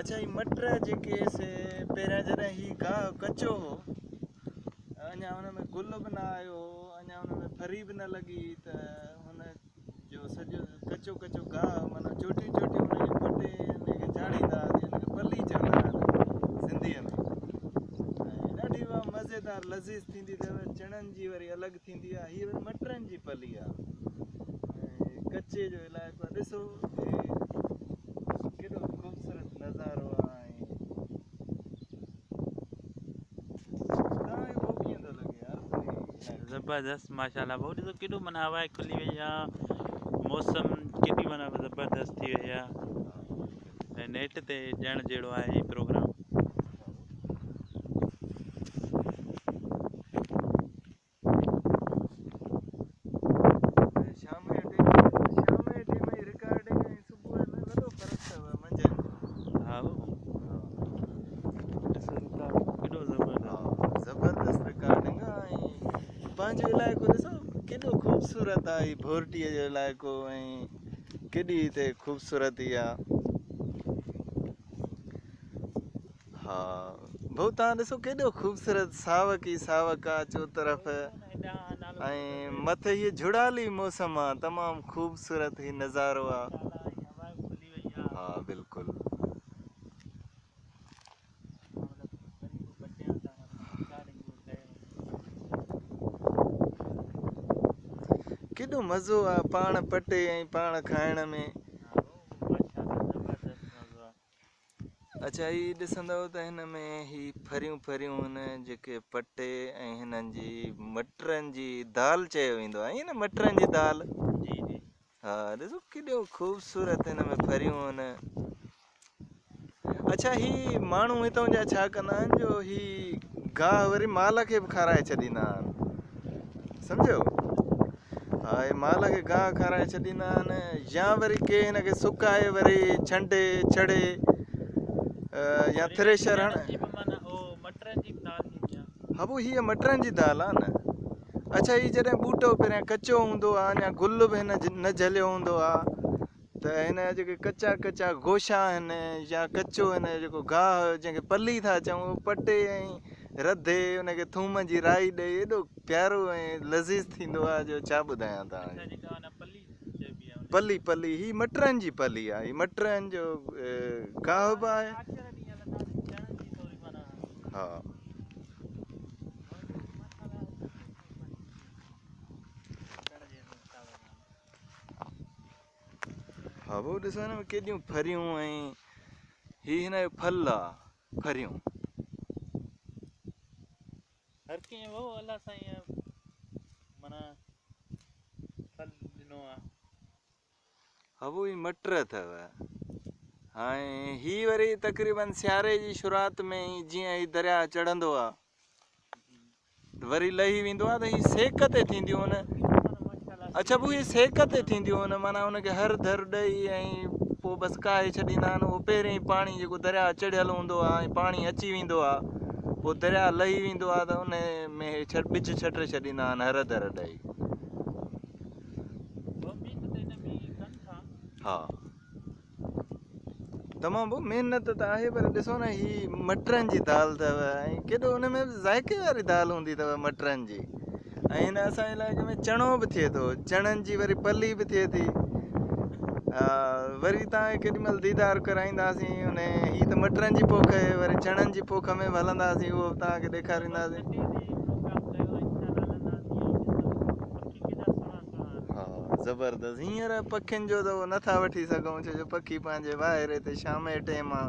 اڇا هي مٽر جيڪي سي پهريان جڏهن هي گاهه ڪچو هو اڃا ان ۾ گل به نه آيو هو اڃا ان ۾ ڦري به نه لڳي هئي ته هن جو سڄو ڪچو ڪچو گاهه معنيٰ چوٽيون چوٽيون ان جون پٽي ان کي چاڙهيندا هئاسين ان کي پلي چوندا آهن سنڌيء ۾ ۽ ڏاڍي اها مزيدار لذيذ ٿيندي اٿو. چڻن جي وري الڳ ٿيندي آهي هي وري مٽرن جي پلي آهي ۽ ڪچي جو علائقو آهي ڏسو ڪيڏو خوبصورت نظارو آهي زبردست ماشاءالله ڀائو ڏسو ڪيڏو معنيٰ هوا کلي وئي آ موسم ڪيڏي معنيٰ زبردست ٿي وئي آ ۽ نيٽ تي ڏيڻ جهڙو آهي هي پروگرام. شام جو ٽيم شام جي ٽيم جي رڪارڊنگ ۽ صبح ۾ وڏو فرق اٿو منجهند جو. ها ڏسو ڪيڏو زبردست زبردست رڪارڊنگ آ ۽ پنهنجو علائقو ڏسو ڪيڏو خوبصورت آ هي ڀورٽيء جو علائقو ۽ ڪيڏي هتي خوبصورتي آ. ها ڀائو تان ڏسو ڪيڏو خوبصورت ساوڪ ئي ساوڪ آ چوطرف ۽ مٿي هي جھڙالي موسم آ تمام خوبصورت هي نظارو آ. ها بلڪل. ڪيڏو مزو آ پاڻ پٽي ۽ پاڻ کائڻ ۾. اڇا هي ڏسندؤ ته هن ۾ هي ڦريون ڦريون هن جيڪي پٽي ۽ هنن جي مٽرن جي دال چيو ويندو آهي ائين نه مٽرن جي دال. جي جي. ها ڏسو ڪيڏو خوبصورت هن ۾ ڦريون هن. اڇا هي ماڻهو هتان جا ڇا ڪندا آهن جو هي گاهه وري مال کي به کارائي ڇڏيندا آهن سمجهيو. ها هي مال کي گاهه کارائي ڇڏيندا آهن يا وري ڪي هن کي سڪائي وري ڇنڊي ڇڙي يا ٿريشر هڻ. ها پوء هيء مٽرن جي دال آ نه. اڇا هي جڏهن ٻوٽو پهريان ڪچو هوندو آ اڃا گل به هن نه جهليو هوندو آ ته هن جا جيڪي ڪچا ڪچا گوشا آهن يا ڪچو هن جو جيڪو گاهه جنهن کي پلي ٿا چئون اهو پٽي ۽ رڌي ان کي ٿوم جي رائي ڏئي ايڏو پيارو ۽ لذيذ ٿيندو آ جو ڇا ٻڌايان توهان کي. پلي پلي هي مٽرن جي پلي آ هي مٽرن جو گاهه به آهي. ها ها ڀائو ڏسو هن ۾ ڪيڏيون ڦريون ۽ هي هن جو ڦل آ ڦريون. هر ڪنهن ڀائو الله سائين معنيٰ ڦل ڏنو آ. ها ڀائو هي مٽر اٿو. ۽ هي وري تقريبن سياري جي شروعات ۾ ئي جيئن هي درياهه چڙهندو آ وري لهي ويندو آ ته هي سيڪ تي ٿينديون آهن. اڇا پوء هي سيڪ تي ٿينديون آهن معنيٰ ان کي هر ڌر ڏئي ۽ پوء بس ڪاهي ڇڏيندا آهن. اهو پهرين ئي پاڻي جيڪو درياهه چڙهيل هوندو آ ۽ پاڻي اچي ويندو آ پوء درياهه لهي ويندو آ ته ان ۾ هي ٻج ڇٽي ڇڏيندا آهن هر ڌر ڏئي. ها تمام ڀائو محنت ته آهي پر ڏسو نه هي مٽرن جي دال اٿو ۽ ڪيڏو ان ۾ به ذائقي واري دال هوندي اٿو مٽرن جي ۽ هن اسان جي علائقي ۾ چڻو به ٿئي ٿو چڻن جي وري پلي به ٿئي ٿي وري تان ڪيڏي مهل ديدار ڪرائينداسين ان هي ته مٽرن جي پوک آهي وري چڻن جي پوک ۾ به هلنداسين اهو به تان کي ڏيکارينداسين. ها زبردست هينئر پکين جو ته نه ٿا وٺي سگهون ڇو جو پکي پنهنجي واهيري تي شام جو ٽيم آ.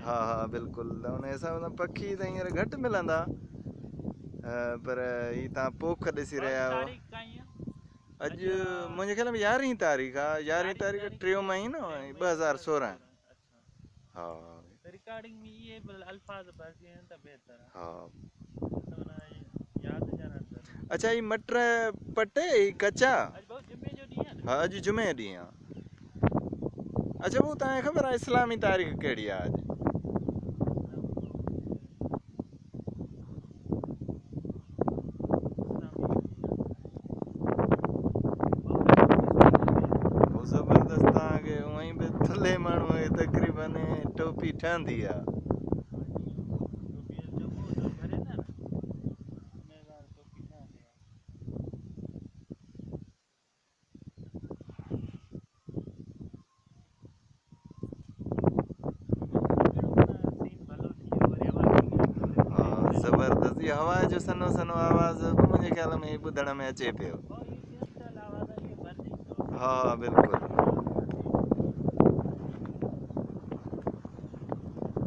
ها ها بلڪل ته ان حساب سان پکي ته هينئر گهٽ ملندا پر هي تان پوک ڏسي رهيا آهيو. اڄ منهنجي خيال ۾ يارهين تاريخ آ يارهين تاريخ ٽيون مهينو ۽ 2016. ها رڪارڊنگ ۾ اهي به الفاظ ڀرجي وڃن ته بهتر آ. ها ياد ڏيارڻ ضروري. اڇا هي مٽر پٽي هي ڪچا. اڄ ڀائو جمعي جو ڏينهن آ نه. ها اڄ جمعي جو ڏينهن آ. اڇا ڀائو توهان کي خبر آ اسلامي تاريخ ڪهڙي آ اڄ؟ ज़बरदस्त तव्हांखे उअं ई बि थुल्हे माण्हूअ खे तक़रीबन टोपी ठहंदी आहे। ज़बरदस्त इहो हवा जो सनो सनो आवाज़ मुंहिंजे ख़्याल में ॿुधण में अचे पियो। हा बिल्कुलु।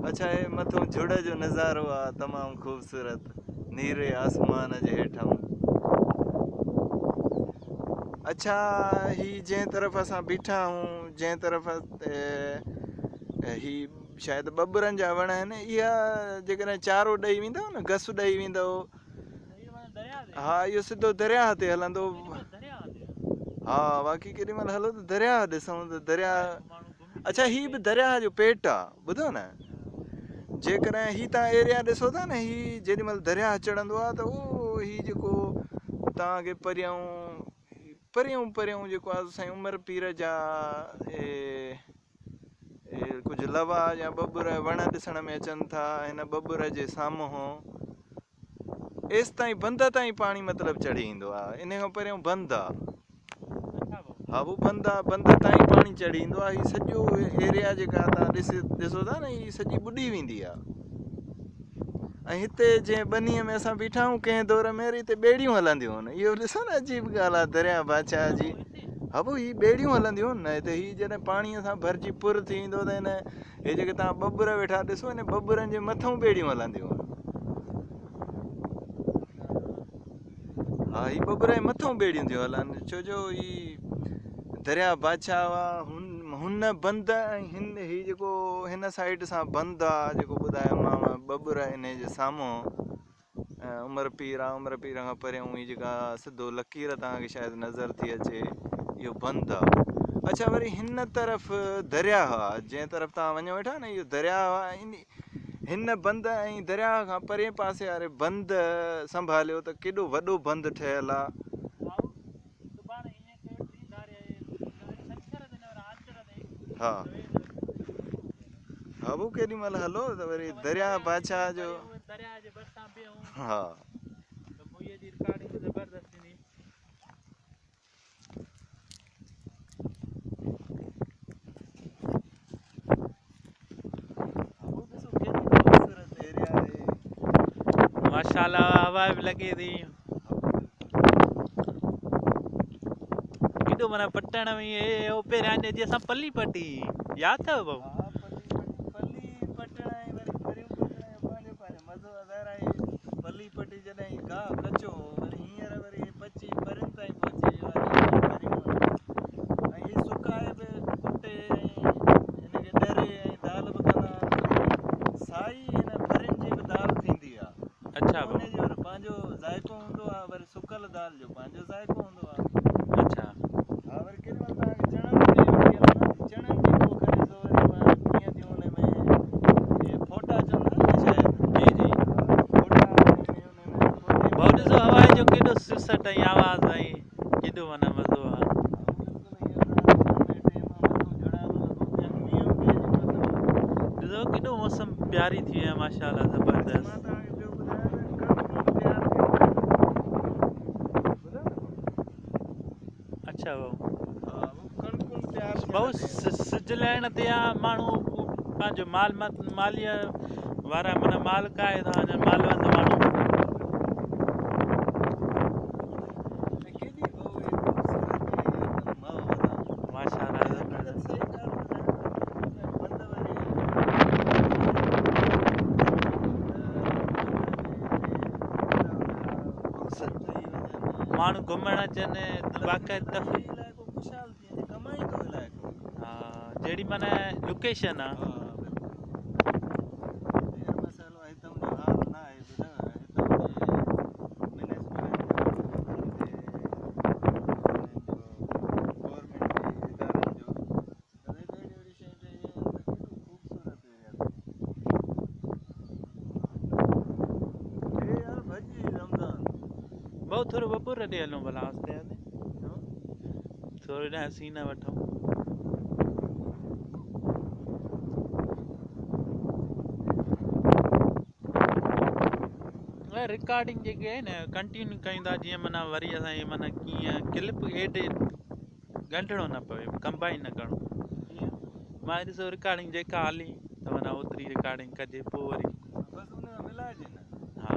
अच्छा हे मथों झुड़ जो नज़ारो आहे तमामु ख़ूबसूरत नीरे आसमान जे हेठां। अच्छा ही जंहिं तरफ़ असां बीठा आहियूं जंहिं तरफ़ ही शायदि ॿबरनि जा वण आहिनि, इहा जेकॾहिं चारो ॾेई वेंदव न, घस ॾेई वेंदव, हा इहो सिधो दरिया ते हलंदो। हा बाक़ी केॾी महिल हलो त दरिया ॾिसूं त दरिया। अच्छा ही बि दरिया जो पेट आहे, ॿुधो न, जेकॾहिं ही तव्हां एरिया ॾिसो था न, ही जेॾी महिल दरिया चढ़ंदो आहे त उहो ही जेको तव्हांखे परियूं परियूं परियूं जेको आहे साईं उमर पीर जा कुझु लवा या ॿबुर वण ॾिसण में अचनि था। हिन ॿबुर जे साम्हूं एसि ताईं बंद ताईं पाणी मतिलबु चढ़ी ईंदो आहे, इन खां पहिरियों बंदि आहे। हा उहो बंदि आहे, बंद ताईं पाणी चढ़ी ईंदो आहे। हीउ सॼो एरिया जेका तव्हां ॾिसो था न, हीअ सॼी ॿुॾी वेंदी आहे। ऐं हिते जंहिं ॿनीअ में असां बीठा आहियूं कंहिं दौर में हिते ॿेड़ियूं हलंदियूं आहिनि। इहो ॾिसो न अजीब ॻाल्हि आहे दरिया बादशाह जी। हा पोइ हीअ ॿेड़ियूं हलंदियूं आहिनि न हिते। हीअ जॾहिं पाणीअ सां भरिजी पुर थी वेंदो त हिन हे जेके तव्हां ॿबुर वेठा ॾिसो, हिन ॿबुरनि जे मथां ॿेड़ियूं हलंदियूं आहिनि। हा हीअ ॿबुर जे मथां ॿेड़ियूं थियूं हलनि, छो जो हीअ दरिया बादशाह आहे। हुन बंद ऐं हिन हीउ जेको हिन साइड सां बंदि आहे जेको ॿुधायोमांव ॿबुर इन जे साम्हूं उमर पीर आहे। उमर पीर खां परियूं हीअ जेका सिधो लकीर तव्हांखे शायदि नज़र थी अचे, इहो बंदि आहे। अच्छा वरी हिन तरफ़ दरिया आहे, जंहिं तरफ़ तव्हां वञो वेठा न, इहो दरिया आहे। इन हिन बंद ऐं दरिया खां परे पासे वारे बंद संभालियो त केॾो वॾो बंद ठहियलु आहे। हा हा पोइ केॾी महिल हलो त वरी दरिया बादशाह जो। हा माशाअल्लाह हवा बि लॻे थी। केॾो माना पटण में हे पहिरियां जी असां पली पटी यादि अथव भाऊ? पली पटण ऐं वरी परियूं पटण जो पंहिंजो पंहिंजो मज़ो आहे। पली पटी जॾहिं घाह कचो हो, वरी हींअर वरी पची परियुनि ताईं पहुची वियो आहे। ऐं हीअ सुकाए बि कुटे ऐं हिनखे ॾरे ऐं दाल बि कंदा आहिनि। साई हिन परियुनि जी बि दाल थींदी आहे। अच्छा उन जो वरी पंहिंजो ज़ाइक़ो हूंदो आहे, वरी सुकल दाल जो पंहिंजो ज़ाइक़ो हूंदो आहे। अच्छा हा वरी केॾी महिल तव्हांखे चणनि ते वठी हलंदा, चणनि जी पोख ॾिसो वरी कीअं थियूं हुन में इहे फोटा चवंदा आहिनि न शायदि। जी जी फोटा हुन में भाऊ ॾिसो हवा जो केॾो सुसट ऐं आवाज़ ऐं केॾो माना मज़ो आहे। ॾिसो केॾो मौसम प्यारी थी विई आहे माशाअल्लाह ज़बरदस्त। अच्छा भाऊ सिज लहण ते आहे माण्हू पंहिंजो माल मालीअ वारा माना माल काए था वञनि, मालवंद माण्हू। माशाअल्लाह ज़बरदस्त। माण्हू घुमण अचनि बाक़ाइदा तफ़रीह। हा जहिड़ी माना लोकेशन आहे। भाऊ थोरो बबुर ॾे हलूं भला आहिस्ते आहिस्ते, थोरो हेॾां सीन वठूं। رڪارڊنگ جيڪي آهي نه ڪنٽينيو ڪيون ٿا جيئن معنيٰ وري اسان کي معنيٰ ڪيئن ڪلپ ايڊ ڳنڍڻو نه پوي ڪمبائن نه ڪرڻو ڪيئن؟ مان ڏسو رڪارڊنگ جيڪا هلي ته معنيٰ اوتري رڪارڊنگ ڪجي پوء وري بس ان سان ملائجي نه. ها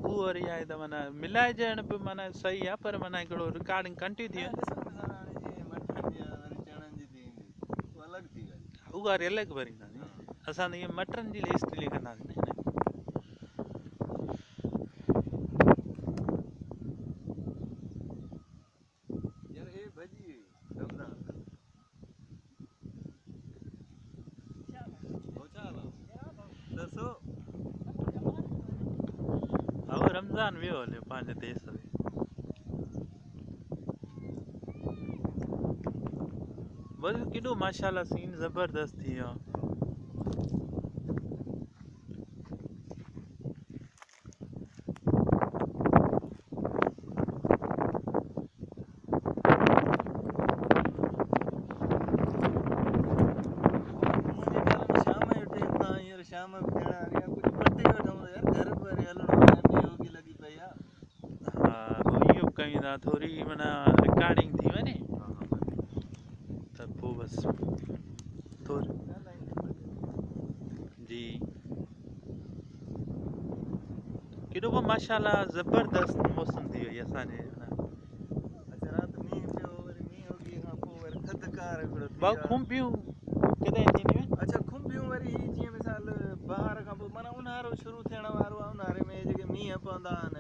اهو وري آهي ته معنيٰ ملائجڻ به معنيٰ صحيح آهي پر معنيٰ هڪڙو رڪارڊنگ ڪنٽينيو ٿي نه وڃي. ڏسو مثال هاڻي جيئن مٽرن جي وري چڻن جي ٿي ايندي اها الڳ ٿي وئي. اها وري الڳ ڀرينداسين اسان ته ائين مٽرن جي لسٽ لکنداسين نه. يار هي ڀڄي وئي رمضان. ڏسو. هو رمضان ويو هليو پنهنجي ديس ۾. بس ڪيڏو ماشاءالله سين زبردست ٿي ويو. منهنجي خيال ۾ شام جو ٽيم تان هينئر شام به ٿيڻ واري آهي ڪجهه پٽي وٺون ته يار گهر به وري هلڻو آهي مينهن لڳي پئي آهي. ها پوء اهو به ڪيون ٿا ٿوري معنيٰ رڪارڊنگ ٿي وڃي ته پوء بس ٿوري جي ڪيڏو به ماشاءالله زبردست موسم ٿي وئي اسان جي. اڇا رات مينهن پيو وري مينهن وڳي کان پوء وري ٿڌڪار هڪڙو ٿي ٻه ويو. کنڀيون ڪڏهن ٿينديون آهن؟ اڇا کنڀيون وري هي جيئن مثال بهار کان پوء معنيٰ اونهارو شروع ٿيڻ وارو آهي اونهاري ۾ جيڪي مينهن پوندا آهن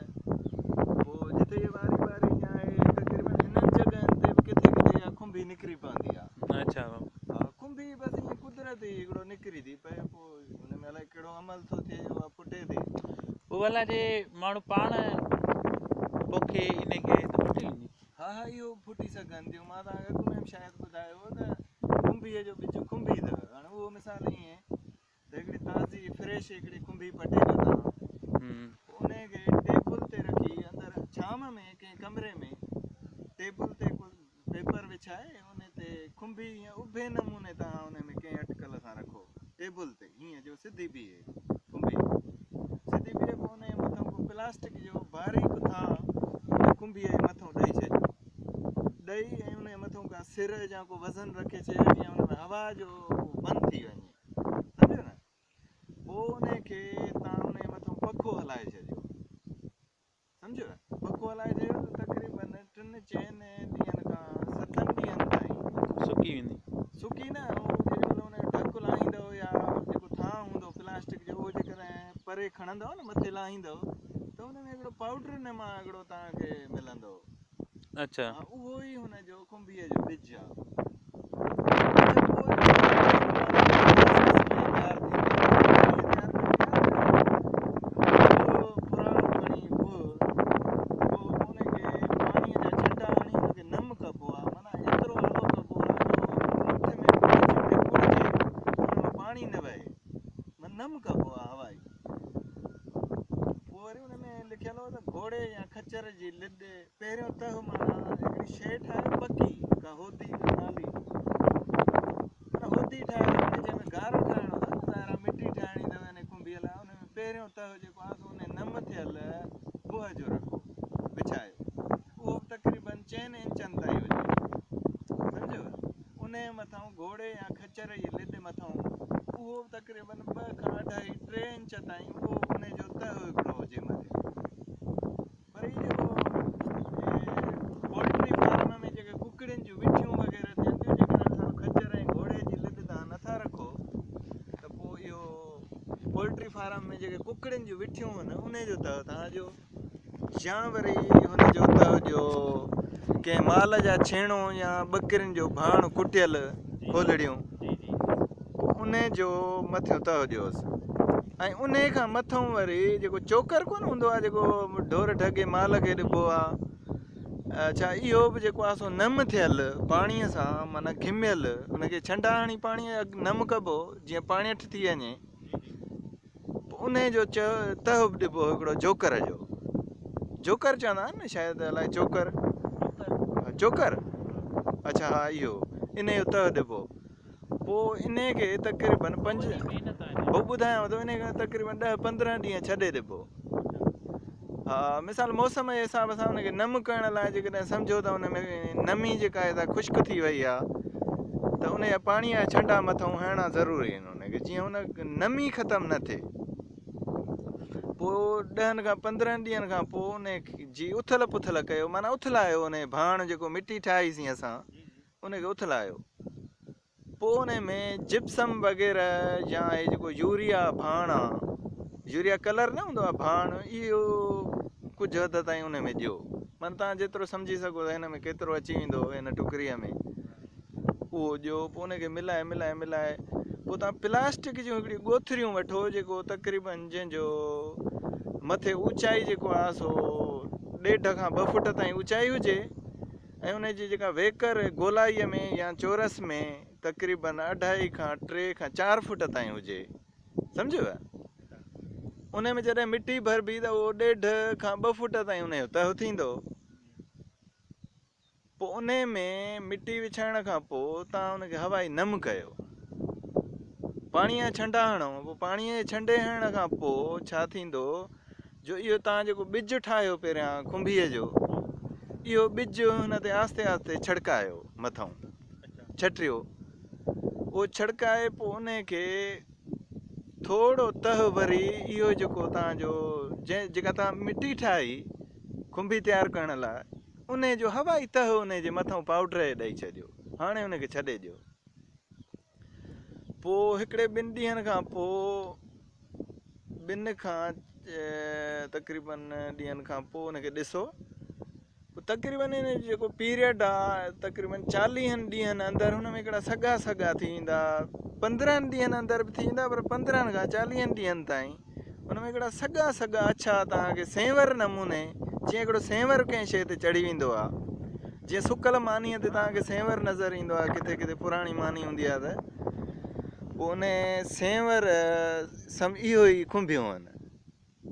پوء جتي هي واري واري يا هي تقريبن هنن جڳهن تي به ڪٿي ڪٿي اها کنڀي نڪري پوندي آهي. اڇا. ها کنڀي بس ائين قدرتي هڪڙو نڪري ٿي پئي پوء هن ۾ الائي ڪهڙو عمل ٿو ٿئي جو اها ڦٽي ٿي. پوء ڀلا جي ماڻهو پاڻ پوکي ان کي ته ڦٽي ويندي. ها ها اهو به ڦٽي سگهن ٿيون. مان توهان کي اڳ ۾ به شايد ٻڌايو هو ته کنڀيء جو ٻج کنڀي اٿو. هاڻي اهو مثال ائين ته هڪڙي تازي فريش هڪڙي کنڀي پٽي ڏيو توهان پوء انهي کي ٽيبل تي رکي اندر ڇانو ۾ ڪنهن ڪمري ۾ ٽيبل تي ڪو پيپر وڇائي ان تي کنڀي ائين اڀي نموني توهان ان ۾ ڪنهن اٽڪل سان رکو ٽيبل تي هيئن جو سڌي بيهي کنڀي سڌي بيهي پوء ان جي مٿان ڪو پلاسٽڪ جو باريڪ ٿان ان کنڀيء جي مٿان ڏئي ڇڏيو ڏئي ۽ ان جي مٿان ڪا سر يا ڪو وزن رکي ڇڏيو جيئن ان ۾ هوا جو بند ٿي وڃي سمجهيو نه پوء ان کي توهان ان جي مٿان پکو هلائي ڇڏيو سمجهيو نه پکو هلائي ڇڏيو ته تقريبن ٽن چئن ڏينهن کان ستن ڏينهن تائين سڪي ويندي. سڪي نه هو جيڏي مهل ان جو ڍڪ لاهيندؤ يا جيڪو ٿانء هوندو پلاسٽڪ جو اهو جيڪڏهن پري کڻندؤ نه مٿي لاهيندؤ ته ان ۾ هڪڙو پائوڊر نما هڪڙو توهان کي ملندو. اڇا. ها اهو ئي هن جو کنڀيء جو ٻج آهي. اڇا پوء وري اها کنڀي معنيٰ تيار ٿيندي آهي. ڪيئن تيار ڪبي آهي ته بوهه پراڻو کڻي بوهه پوء ان کي پاڻيء جا ڇنڊا هڻي ان کي نم ڪبو آهي معنيٰ ايترو آلو ڪبو آهي جو مٺ ۾ وچ ۾ ڪڙجي ته ان مان پاڻي نه وهي معنيٰ نم ڪبو آهي هوائي. پوء وري ان ۾ لکيل هو ته گهوڙي يا خچر جي لڏ پهريون تهه معنيٰ هڪڙي شيء ٺاهي پڪي ڪا هودي نالي معنيٰ هودي ٺاهي ان جنهن ۾ گارو ٺاهڻو اٿو نه ظاهر آهي مٽي ٺاهڻي اٿو ان کنڀيء لاء ان ۾ پهريون تهه جيڪو آهي سو ان نم ٿيل بوهه جو رکو وڇايو اهو به تقريبن چئن انچن تائين هجي سمجهيو ان جي مٿان گهوڙي يا خچر جي لڏ مٿان اهو به تقريبن ٻه کان اڍائي ٽي انچ تائين اهو ان جو تهه هڪڙو هجي مٿي. پر هي جيڪو پولٽري فارم ۾ جيڪي ڪڪڙين جون وٺيون وغيره ٿين ٿيون جيڪڏهن مثال خچر ۽ گهوڙي جي لڏ توهان نٿا رکو ته پوء اهو پولٽري فارم ۾ جيڪي ڪڪڙين جون وٺيون آهن انهي جو تهه توهان جو يا وري هن جو تهه جو ڪنهن مال جا ڇيڻو يا ٻڪرين جو ڀاڻ ڪٽيل کولڙيون پوء انهي جو مٿيون تهه ڏيوس. ۽ انهي کان مٿئون وري جيڪو چوڪر ڪونه هوندو آهي جيڪو ڍور ڍڳي مال کي ڏبو آهي اڇا اهو به جيڪو آهي سو نم ٿيل پاڻيء سان معنيٰ گهميل ان کي ڇنڊا هڻي پاڻيء نم ڪبو جيئن پاڻيٺ ٿي وڃي پوء انهي جو تهه به ڏبو هڪڙو جوڪر جو جوڪر چوندا آهن نه شايد الائي چوڪر چوڪر اڇا ها اهو انهي جو تهه ڏبو پوء انهي کي تقريبن پنج هو ٻڌايانو ٿو انهي کي تقريبن ڏهه پندرهن ڏينهن ڇڏي ڏبو. ها مثال موسم جي حساب سان ان کي نم ڪرڻ لاء جيڪڏهن سمجهو ته ان ۾ نمي جيڪا آهي سا خشڪ ٿي وئي آهي ته ان جا پاڻي جا ڇنڊا مٿئون هڻڻا ضروري آهن ان کي جيئن ان نمي ختم نه ٿئي. پوء ڏهن کان 15 ڏينهن کان پوء ان جي اٿل پٿل ڪيو معنيٰ اٿلايو ان ڀاڻ جيڪو مٽي ٺاهيسين اسان ان کي اٿلايو. پوء انهي ۾ جپسم وغيره يا هي جيڪو يوريا ڀاڻ آ يوريا ڪلر نه هوندو آ ڀاڻ اهو ڪجهه حد تائين انهي ۾ ڏيو معنيٰ توهان جيترو سمجهي سگهو ته هن ۾ ڪيترو اچي ويندو هن ٽڪريء ۾ اهو ڏيو پوء ان کي ملائي ملائي ملائي پوء توهان پلاسٽڪ جون هڪڙيون ڳوٿريون وٺو جيڪو تقريبن جنهن جو مٿي اوچائي جيڪو آ سو ڏيڍ کان 2 فوٽ تائين اوچائي هجي ۽ ان جي جيڪا ويڪر گولائيء ۾ يا چورس ۾ تقريباً اڍائي کان 3 کان 4 فوٽ تائين هجي. سمجهيو؟ ان ۾ جڏهن مٽي ڀربي ته اهو ڏيڍ کان 2 فوٽ تائين ان جو تهه ٿيندو. پوء ان ۾ مٽي وڇائڻ کان پوء توهان ان کي هوائي نم ڪيو. پاڻيء جا ڇنڊا هڻو. پوء پاڻيء جي ڇنڊي هڻڻ کان پوء ڇا ٿيندو جو اهو توهان جيڪو ٻج ٺاهيو پهريان کنڀيء جو، اهو ٻج هن تي آهستي آهستي ڇڙڪايو مٿئون ڇٽريو، اهو ڇڙڪائي پوء انهي کي ٿورو تهه وري اهو جيڪو توهان جو جنهن جيڪا توهان مٽي ٺاهي کنڀي تيار ڪرڻ لاء انهي جو هوائي تهه انهي جي مٿئون پائوڊر جي ڏئي ڇڏيو. هاڻي ان کي ڇڏي ڏيو. پوء هڪڙي ٻن ڏينهن کان پوء ٻن کان تقريبن ڏينهن کان پوء ان کي ڏسو پوء تقريبن ان جو جيڪو پيريڊ آ تقريبن 40 ڏينهن اندر هن ۾ هڪڙا سڳا سڳا ٿي ويندا 15 ڏينهن اندر به ٿي ويندا پر 15 کان 40 ڏينهن تائين ان ۾ هڪڙا سڳا سڳا اڇا توهان کي سينور نموني جيئن هڪڙو سينور ڪنهن شيء تي چڙهي ويندو آ جيئن سڪل مانيء تي توهان کي سينور نظر ايندو آ ڪٿي ڪٿي پراڻي ماني هوندي آ ته پوء ان سينور سم اهو ئي کنڀيون آهن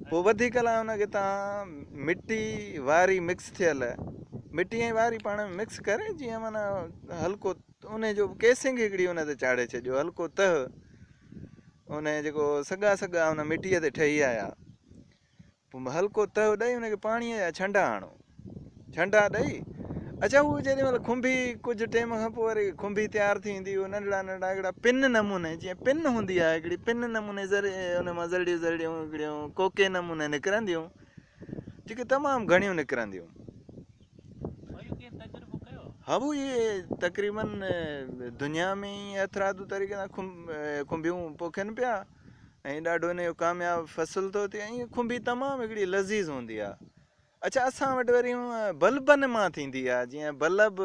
پوء وڌيڪ لاء ان کي توهان مٽي واري مڪس ٿيل مٽي ۽ واري پاڻ ۾ مڪس ڪري جيئن معنيٰ هلڪو ان جو ڪيسنگ هڪڙي ان تي چاڙهي ڇڏيو هلڪو تهه ان جيڪو سڳا سڳا ان مٽيء تي ٺهي آيا پوء هلڪو تهه ڏئي ان کي پاڻيء جا ڇنڊا هڻو. ڇنڊا ڏئي اڇا هو جيڏي مهل کنڀي ڪجهه ٽيم کان پوء وري کنڀي تيار ٿي ويندي اهو ننڍڙا ننڍڙا هڪڙا پن نموني جيئن پن هوندي آهي هڪڙي پن نموني ذري ان مان ذرڙيون ذرڙيون هڪڙيون ڪوڪي نموني نڪرنديون جيڪي تمام گهڻيون نڪرنديون. ها هو اهي تقريبن دنيا ۾ ئي هٿرادو طريقي سان کنڀيون پوکين پيا. ۽ ڏاڍو ان جو ڪامياب فصل ٿو ٿئي ۽ کنڀي تمام هڪڙي لذيذ هوندي آهي. اڇا اسان وٽ وري هونء بلبن مان ٿيندي آهي جيئن بلب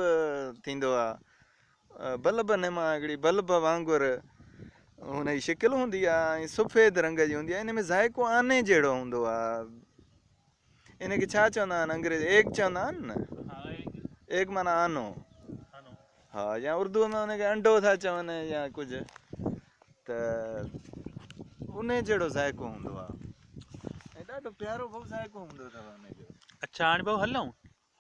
ٿيندو آهي بلب نما هڪڙي بلب وانگر هن جي شڪل هوندي آهي ۽ سفيد رنگ جي هوندي آهي ان ۾ ذائقو آني جهڙو هوندو آهي. ان کي ڇا چوندا آهن انگريز ايگ چوندا آهن نه ايگ معنيٰ آنو ها يا اردو ۾ ان کي انڊو ٿا چون يا ڪجهه ته ان جهڙو ذائقو هوندو آهي ۽ ڏاڍو پيارو ڀئو ذائقو هوندو اٿو ان جو. اڇا هاڻي ڀائو هلون.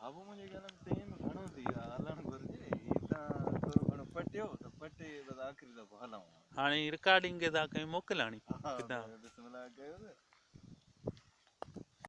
ها ڀائو منهنجي خيال ۾ ٽيم گهڻو ٿي ويو آهي هلڻ گهرجي هي تان ٿورو گهڻو پٽيو ته پٽي بس آخري دفعو هلون. هاڻي رڪارڊنگ کي ٿا ڪيون موڪل هاڻي. ها بسم الله ڪيو ته.